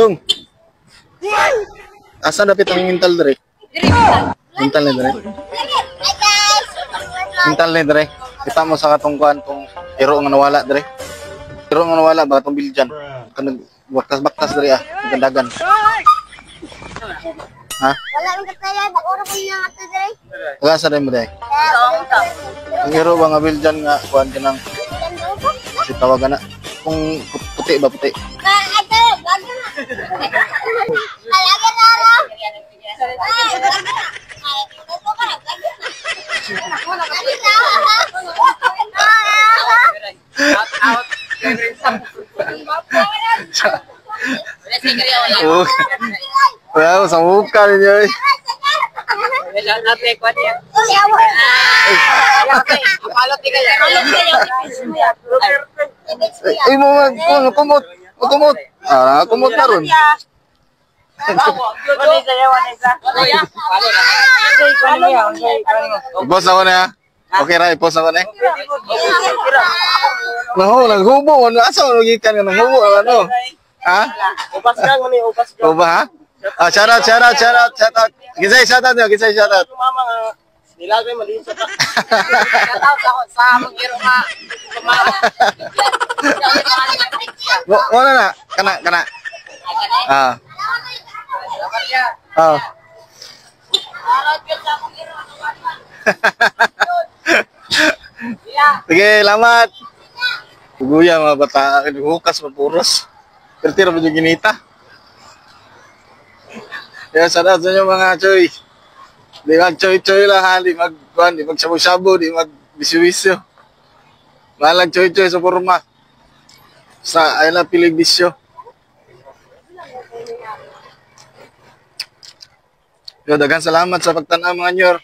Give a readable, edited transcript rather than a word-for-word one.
Dong. Asa dapit ang mental dere? Mental ni dere. Hi guys! Mental ni dere. Kita mo sa katong kuan tong iro nga nawala dere. Iro nga nawala ba katong biljan. Kanang baktas-baktas dere ah, gandagan. Ha? Wala nang kataya, bag-oro ko niya nga to dre. Taga sa mo dere. Ang iro ba nga biljan nga kuan kanang si tawagan na kung puti ba puti. Ato, bago na. Alaga na ra. Ay, bago na. Ay, bago ka na, bago na. Bago na. Out, out. Oh. Wala sa mukha ninyo eh. Wala natin kwa niya. Uy, awa. Palot di kaya. Palot kayo. Ay mo mag kuno kumot. Kumot. Ah, kumot na ron. I-post ako na. Okay ra, i-post ako na. Naho, naghubo. Ano, asa mo gikan nga naghubo? Ano? Ha? Upas gang man eh, upas gang. O ba ha? Ah, shout out, shout out, shout out, shout out. Kinsay shout out niyo, kinsay shout out. Yung mama nga nilagay maliit sa Shout out ako sa among iro nga. Mo mo na na, kana kana. Ah. Ah. Sige, lamat. Puguya mga bata, hukas mapuros. Pero tira ba yung ginita? Yeah, shout out sa inyo mga choy. Di mag choy-choy lang ha, di mag kuan, di mag shabu-shabu, di mag bisyo-bisyo. Malang choy-choy sa forma. Sa ay na pilig bisyo. Yo, daghang salamat sa pagtan-aw mga nyor.